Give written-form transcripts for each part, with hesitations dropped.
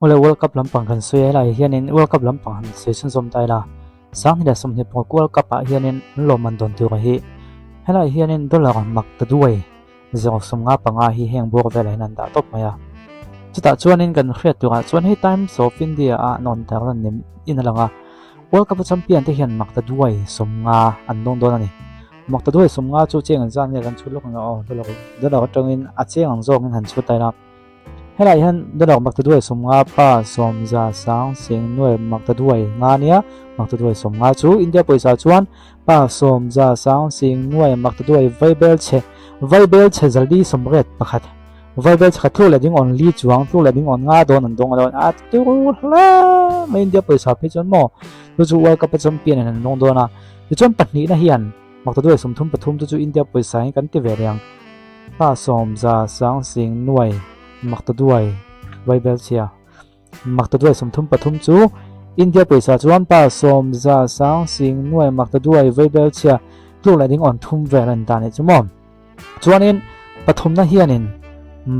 Awle World Cup lampang kan sawi a helaiah hianin World Cup lampang han sawi chhunzawm ta ila Sanghnih leh sawmhnih pakhat World Cup ah hianin an lawmman dawn tur hi helaiah hianin dollar mak ta duai zero sawmnga panga hi heng bawr velah hian an dah tawp mai a. Chutah chuanin kan hriat turah chuan hei Times of India ah an rawn tar lan nem in a lang a, World Cup a champion te hian mak ta duai sawmnga an dawng dawn a ni. Mak ta duai sawmnga chu cheng an zan nge kan chhut lawk ang aw dollar dollar atangin a cheng ang zawngin han chhut ta ila. Helaiah hian Dollar Maktaduai sawmnga pa sawmza sang seng nuai Maktaduai nga nia, Maktaduai sawmnga chu India pawisa chuan pa sawmza sang seng nuai Maktaduai vaibel chhe vaibel chhe zali sawmriat pakhat vaibel chhe khat tluk leh ding awn li chuang tluk leh ding awn nga dawn an dawng a lo a tur hle mai India pawisa phei chuan maw chu chu World Cup a champion in an dawng dawn a tichuan pahnihna hian Maktaduai 33 chu chu India pawisa in kan ti ve reng. Pa sawmza sang sing nuai maktaduai vaibel chhia maktaduai 33 chu India pawisa chuan pa sawmza sang sing nuai maktaduai vaibel chhia tluk leh ding awn thum vel an ta nih chu maw. Chuanin pathumna hianin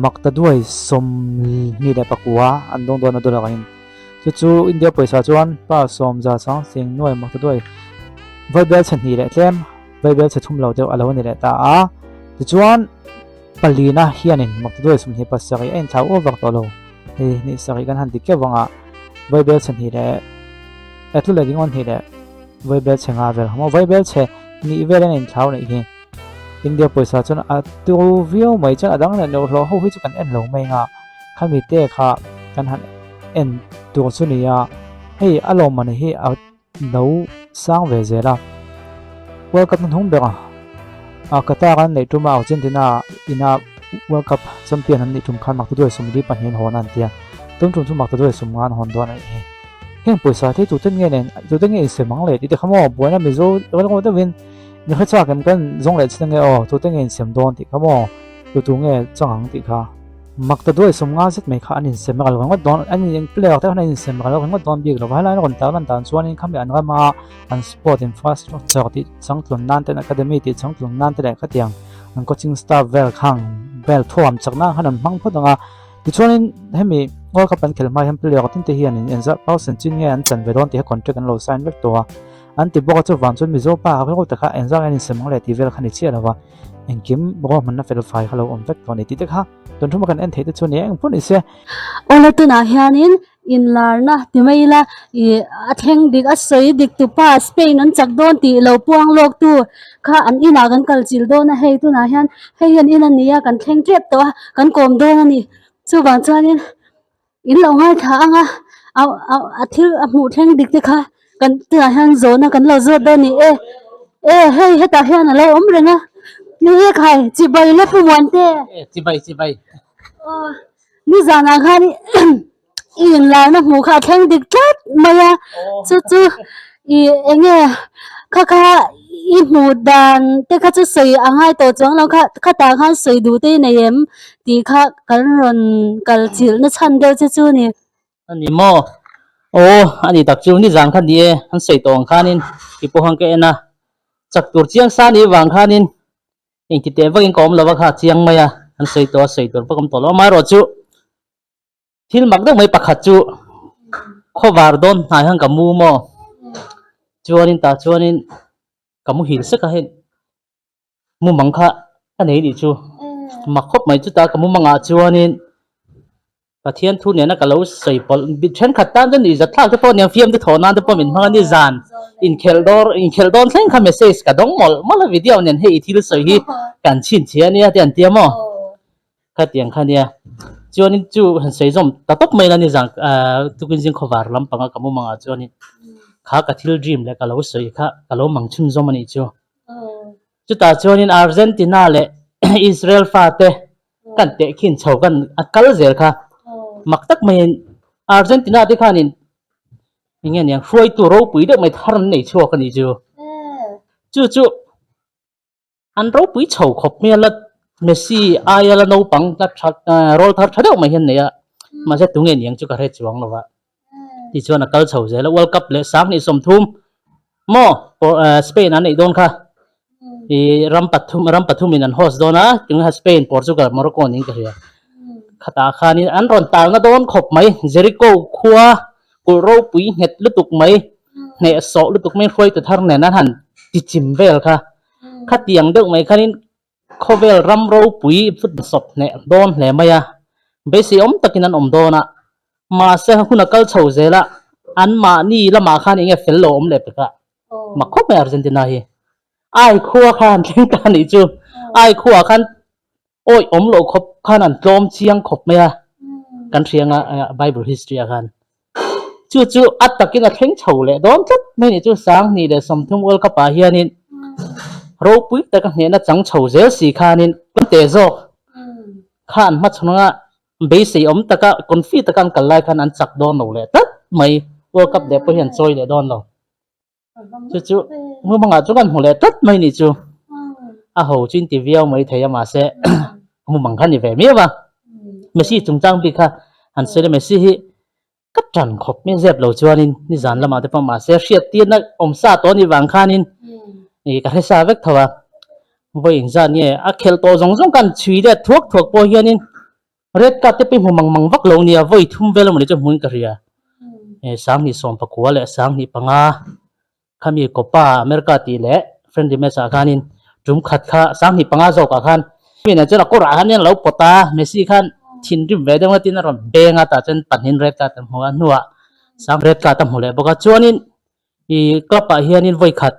maktaduai 29 an dawng dawn a dollar in chu chu India pawisa chuan pa sawmza sang sing nuai maktaduai vaibel chhe hnih leh tlem Vaibel chhe thum lo deuh a lo ni leh ta a. Tichuan, palina hianin Maktaduai 27 a inthlau over tawh lo. Hei hnih sarih kan han ti keuh vang a, Vaibel chhe hnih leh e tlu leh ding awn hnih leh Vaibel chhe nga vel maw Vaibel chhe hnih vel an inthlau neih hi. India pawisa chuan a turu viau mai chuan a dang leh neuh hlawh ho hi chu kan en lo mai anga khami te kha kan han en tur chu nia hei a lawmman hi a lo sang ve zel a. World Cup hnuhnung ber a Qatar an neih tum a Argentina ina World Cup champion an nih tum khan Maktaduai 42 an hawn a an ti a. Tun tum chu Maktaduai 50 an hawn dawn a nih hi. Heng pawisa te tute nge nen tute nge insem ang le tih te kha maw buaina Mizo rilru deuhin mi hre chak em kan zawng leh chin ange aw tute nge insem dawn tih kha maw tutu nge chang ang tih kha. Mak ta duai 50 zet mai kha an insem ral ringawt dawn an in player te khan an insem ral ringawt dawn bik lo va helai an rawn tar lan dan chuanin khami an rama an sport infrastructure tih changtlun nan ten academy tih changtlun nan te leh khatiang an coaching staff vel khang vel thuam chak nan khan an hmang phawt ang a tichuanin hemi World Cup an khelh hma hian player tin te hian in engzah percent chin nge an chan ve dawn tih kha contract an lo sign vek tawh a an ti bawk a chuvang chuan Mizo pa a rilru takah engzah nge an insem ang leh tih vel kha ni chiah lo va. Engkim ruahmanna fel fai kha lo awm vek tawh a ni tih te kha tun thuma kan en theih te chu a ni eng pawh ni se. Awle tunah hianin inlarna ti mai ila ih a thleng dik a sawi dik tu pa Spain an chak dawn tih lo puang lawk tu kha an inah kan kal chilh dawn a hei tunah hian hei hian in a ni a kan thleng tep tawh a kan kawm dawn a ni chuvang chuanin in lo ngaithla ang a a thil a hmuh thleng dik te kha kan tunah hian zawhna kan lo zawt dawn a ni e e hei hetah hian a lo awm reng a ni e khai chibai le pu muante chibai chibai aw nizanah khan i inlarna hmuh kha a thleng dik tlat mai a chu chu ih eng nge kha kha i hmuh dan te kha chu sawi a ngai tawh chuang lo kha khatah khan sawi duh te i nei em tih kha kan rawn kal chilh na chhan deuh che chu a ni. A ni maw? Aw, a ni tak chu nizan kha ni e, an sawi tawh ang khanin ti pawh khan ka en a, chak tur chiang sa ni vang khanin engti teh vakin ka awm lo a kha chiang mai a, an sawi tawh a, sawi tur vak awm tawh lo amaherawh chu Thil mak deuh mai pakhat chu khawvar dawn hnai hian ka mu maw chuanin tah chuanin ka muhil sek a hei mumang kha ka nei nih chu mak khawp mai chutah ka mumangah chuanin Pathian thu nena ka lo sawi pawlh thenkhat tan chuan nuihzat thlak te pawh aniang fiam te thawh nan te pawh min hmang a ni zan inkhelh dawr inkhelh dawn thleng kha message ka dawng mawlh mawlh a video nen hei i thil sawi hi kan chhinchhiah ania te an tia maw. Khatiang kha nia. Chuanin chu han sawi zawm ta tawp mai la ni zang ahh tukin zing khawvar lampanga ka mumangah chuanin kha ka thil dream leh ka lo sawi kha ka lo mang chhun zawm a nih chu. Chutah chuanin Argentina leh Israel fate kan tehkhin chho kan a kal zel kha mak tak maiin Argentina te khanin eng nge niang hruaitu ropui deuh mai thar an nei chhuak a nih chu. Chu chu. An ropui chho khawp hmel a, Messi aia la naupang la tha rawl thar tha deuh mai hian nei a, mahse tunge niang chu ka hre chuang lo va. Tichuan a kal chho zel a, World Cup leh 2030 maw Spain an neih dawn kha i ram pathum ram pathumin an host dawn a, tunge kha Spain, Portugal, Morocco niin ka hria. Khatah khanin an rawn talna dawn khawp mai. Jericho khua kulh ropui nghet lutuk mai, hnehsawh lutuk mai hruaitu thar nen an han tichim vel kha. Khatiang deuh mai khanin khawvel ram ropui football sawp hneh dawn hle mai a, beisei awm takin an awm dawn a. Mahse hun a kal chho zel a, anmahni lamah khan eng nge fel lo awm leh pek a, mak khawp mai Argentina hi. Ai khua khan thleng ta anih chu, ai khuaah khan Awi awm loh khawp khan an tlawm chiang khawp mai a, kan hria anga Bible history ah khan. Chu chu a takin a thleng chho leh dawn tlat mai ni chu Sanghnih leh Sawmthum World Cup ah hianin ropui taka hnehna chang chho zel si khanin kan teh zawk kha an hmachhawn anga beisei awm taka confi taka an kal lai khan an chak dawn lo leh tlat mai World Cup leh pawh hi an chawi leh dawn lo. Chu chu mumangah chu kan hmu leh tlat mai nih chu a ho chu inti viau mai thei a mahse mumang kha ni ve miau a Messi chungchang bik kha han sawi la Messi hi ka tan khawp mai zep lo chuanin nizan lamah te pawh mahse hriat tirna awm sa tawh anih vang khanin ih ka hre sa vek tho a vawi engzat nge a khelh tawh zawng zawng khan chhui let thuak thuak pawh hianin Red card te pawh i hmu mang mang vak lo nia, vawi thum vel emaw ni chu hmuin ka hria. Eh 2019 leh 2005 khami Copa America tih leh friendly match ah khanin tum khat kha 2005 zawkah khan mi nen chuan a kawrah khan hian a lo pawt a, Messi khan thinrim ve deuh ngatin a rawn beng a tah chuan pahnihin red card a hmu a, hnuah sang red card a hmu leh bawk a, chuanin ih club ah hianin vawi khat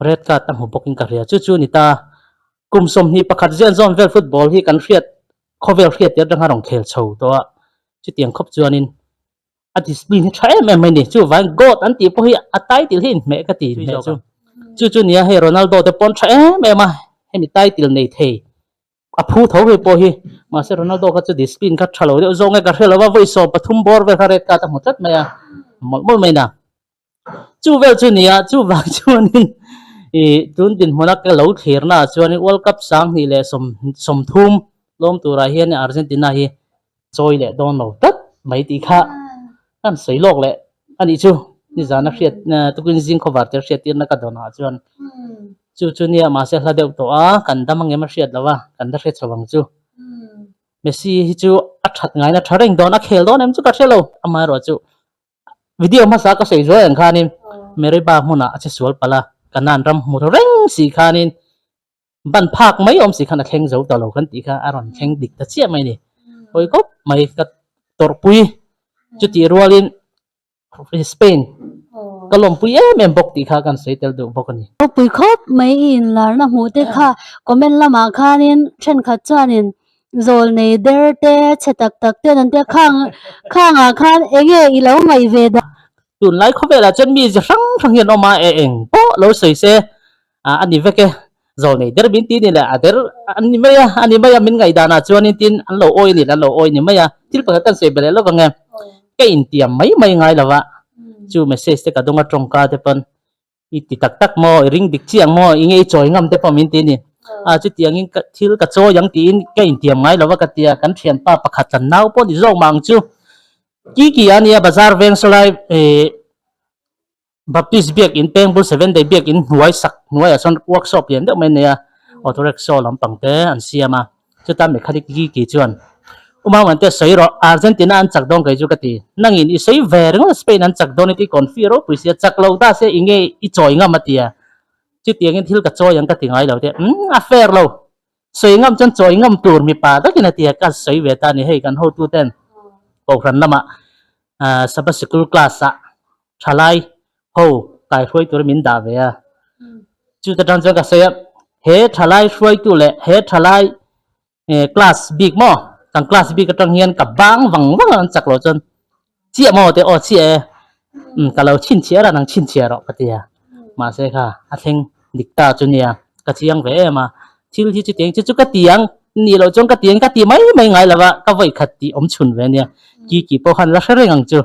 Red card a hmu bawkin ka hria. Chu chu a ni ta. Kum 21 zian zawn vel football hi kan hriat khawvel hriat tir atanga rawn khel chho tawh a. Chutiang khawp chuanin a discipline hi tha em em mai a ni. Chuvangin God an tih pawh hi a title hi inhmeh ka ti inhmeh chu. Chu chu nia hei Ronaldo te pawn tha em em a hemi title nei thei a phu tho hei pawh hi. Mahse Ronaldo kha chu discipline kha tha lo deuh zawng e ka hre lo va vawi 13 bawr vel kha red card a hmu tlat mai a mawlh mawlh mai na. Chu vel chu nia, chuvang chuanin ih tun dinhmuna ka lo thlirna ah chuanin World Cup 2030 lawm turah hian Argentina hi chawi leh dawn lo tlat mai tih kha kan sawi lawk leh a nih chu. Nizana hriat tukin zing khawvar te hriat tirna ka dawnah chuan chu chu nia mahse hla deuh tawh a, kan dam angem a hriat lo a, kan la hre chho ang chu. Messi hi chu a that ngaina tha reng dawn, a khel dawn em chu ka hre lo, amaherawhchu Video hmasa ka sawi zuai ang khanin Meriba hmunah a che sual palh a, Kanaan ram hmu reng si khanin ban phak mai awm si khan a thleng zo ta lo kan tih kha a rawn thleng dik ta chiah mai a ni. Hawi khawp mai ka tawrhpui chutih rualin Spain ka lawmpui em em bawk tih kha kan sawi tel duh bawk a ni. Ropui khawp mai i inlarna hmuh te kha comment lamah khanin thenkhat chuanin Zawl nei der te, chhe tak tak ten an tia khang khangah khan enge i lo ngaih ve dah. Tunlai khawvelah chuan mi zi hrang hrang hian awm a, e eng pawh lo sawi se a ni vek e. Zawl nei der min ti ni leh a der a ni mai a, a ni mai a min ngaihdanah chuanin tin an lo awi a ni leh an lo awi a ni mai a. Thil pakhat kan sawi belh leh lawk ang e, ka intiam mai mai ngai lo va, chu message te ka dawng a tawngka te pawn I ti tak tak maw? I ring dik chiang maw? I nge i chawi ngam te pawh min ti a ni. A, chutiangin ka thil ka chawi ang tiin ka intiam ngai lo va ka ti a, kan thianpa pakhat kan nau pawh ni zawk mah ang chu. Kiki a nia bazar veng sawlai eh Baptist biakin peng bul Seven Day biakin hnuai sak hnuaiah chuan workshop lian deuh mai a nei a, auto rickshaw lampang te an siam a. Chuta mechanic Gigi chuan, U Mauan te sawi rawh, Argentina an chak dawn kei chu ka ti. Nangin i sawi ve ringawt Spain an chak dawn i ti confi ropui sia, chak lo ta se i nge i chawi ngam a ti a. Chutiangin thil ka chawi ang ka ti ngai lo te, umm a fair lo. Sawi ngam chuan chawi ngam tur mipa takin a ti a, ka sawi ve ta a ni. Hei kan hotu ten Kohhran lamah Sabbath Sikul class ah thalai ho kaihruai tur min dah ve a. Chu ta tan chuan ka sawi a, he thalai hruaitu leh he thalai class bik maw, kan class bik atang hian ka bang vang vang a an chak lo chuan chiah maw te aw chiah e, umm ka lo chhinchhiah ran ang chhinchhiah rawh ka ti a. Mahse kha a thleng dik ta chu nia, ka chiang ve em a, thil hi chutiang chu chu ka ti ang nih loh chuan ka ti ang ka ti mai mai ngai lo va, ka vawi khat tih awm chhun ve ania, Kiki pawh khan la hre reng ang chu.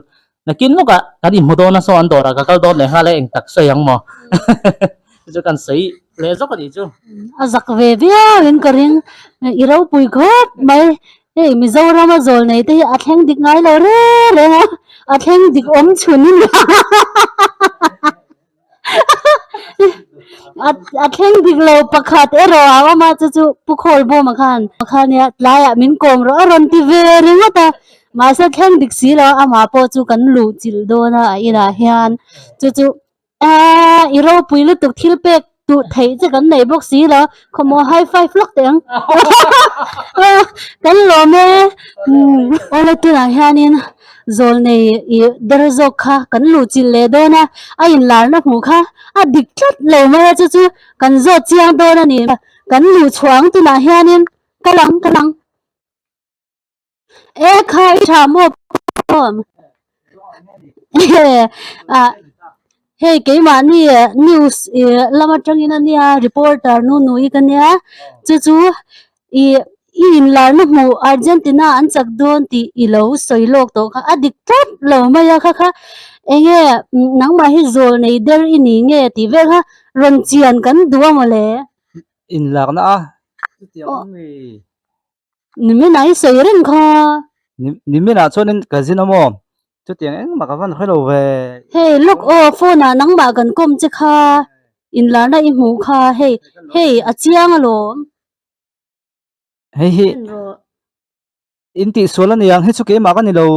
Nakin lawkah kan inhmu dawn a saw an dawrah ka kal dawn leh nghal e eng tak sawi ang maw? Chu chu kan sawi leh zawk a nih chu. A zak ve viau in ka ring, i ropui khawp mai. Hei Mizoram a zawl nei te hi a thleng dik ngai lo reng reng a, a thleng dik awm chhun in. A thleng dik lo pakhat erawh a awm a, chu chu Pu Khawlbawma khan khania tlaiah min kawm rawh a rawn ti ve ringawt a, mahse thleng dik si lo amah pawh chu kan luh chilh dawn a a inah hian chu chu Aaa i ropui lutuk thil pek duh theih che kan nei bawk si lo khawmaw high five lawk teh ang kan lawm e awle tunah hianin zawl nei i der zawk kha kan luh chilh leh dawn a a inlarna hmuh kha a dik tlat lo mai a chu chu kan zawt chiang dawn a ni kan luh chhuah ang tunah hianin ka lang ka lang. E kha i tha maw pawm ah hei keimahni news ih lam atangin a nia reporter nu nui ka nia chu chu ih i inlarna hmuh Argentina an chak dawn tih i lo sawi lawk tawh kha a dik tlat lo mai a kha kha enge nangmah hi zawl nei der i ni nge tih vel kha rawn chian kan duh a mawle. Inlarna a chutiang awm mi. Nimin ah i sawi reng kha. Nimin ah chuanin ka zin a maw? Chutiang engmah ka van hre lo ve. Hei look aw phone ah nangmah kan kawm che kha inlarna i hmuh kha hei hei a chiang alawm. Hei hi in tihsual a niang hei chu keimah ka ni lo.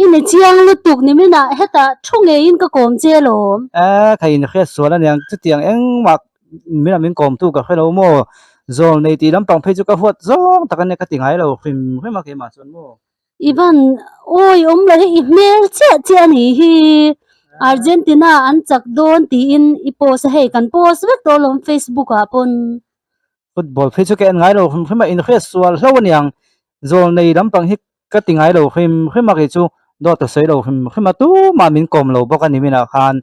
I ni chiang lutuk nimin ah hetah thu ngeiin ka kawm che alawm. A kha in hriatsual a niang chutiang engmah Min a min kawm tu ka hre lo maw? Zawl nei tih lampang phei chu ka huat zawng tak a nia ka ti ngai lo hrim hrim a keimah chuan maw? Ivan, awi awm lo hi i hmel chiah chiah a nih hi. Argentina an chak dawn tiin i post a hei kan post vek tawh alawm Facebook ah pawn. Football phei chu ka en ngai lo hrim hrim a inhriat sual hlo a niang. Zawl nei lampang hi ka ti ngai lo hrim hrim a kei chu dawt a sawi lo hrim hrim a tumah min kawm lo bawk a ni minah khan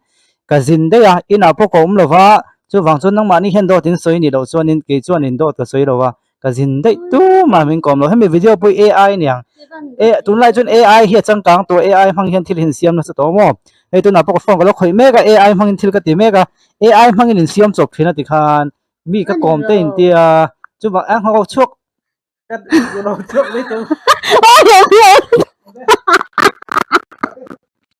ka zin daih a inah pawh ka awm lo va chuvang chuan nangmahni hian dawt in sawi ni loh chuanin kei chuan in dawt ka sawi lo a ka zin daih tumah min kawm lo hemi video pawh hi AI aniang e tunlai chuan AI hi a changkang tawh AI hmang hian thil hi insiam nasa tawh maw hei tunah pawh ka phone ka lo khawih mek a AI hmangin thil ka ti mek a AI hmangin insiam chawp thin a tikhan mi ka kawm te intia chuvang a nghawk chhuak.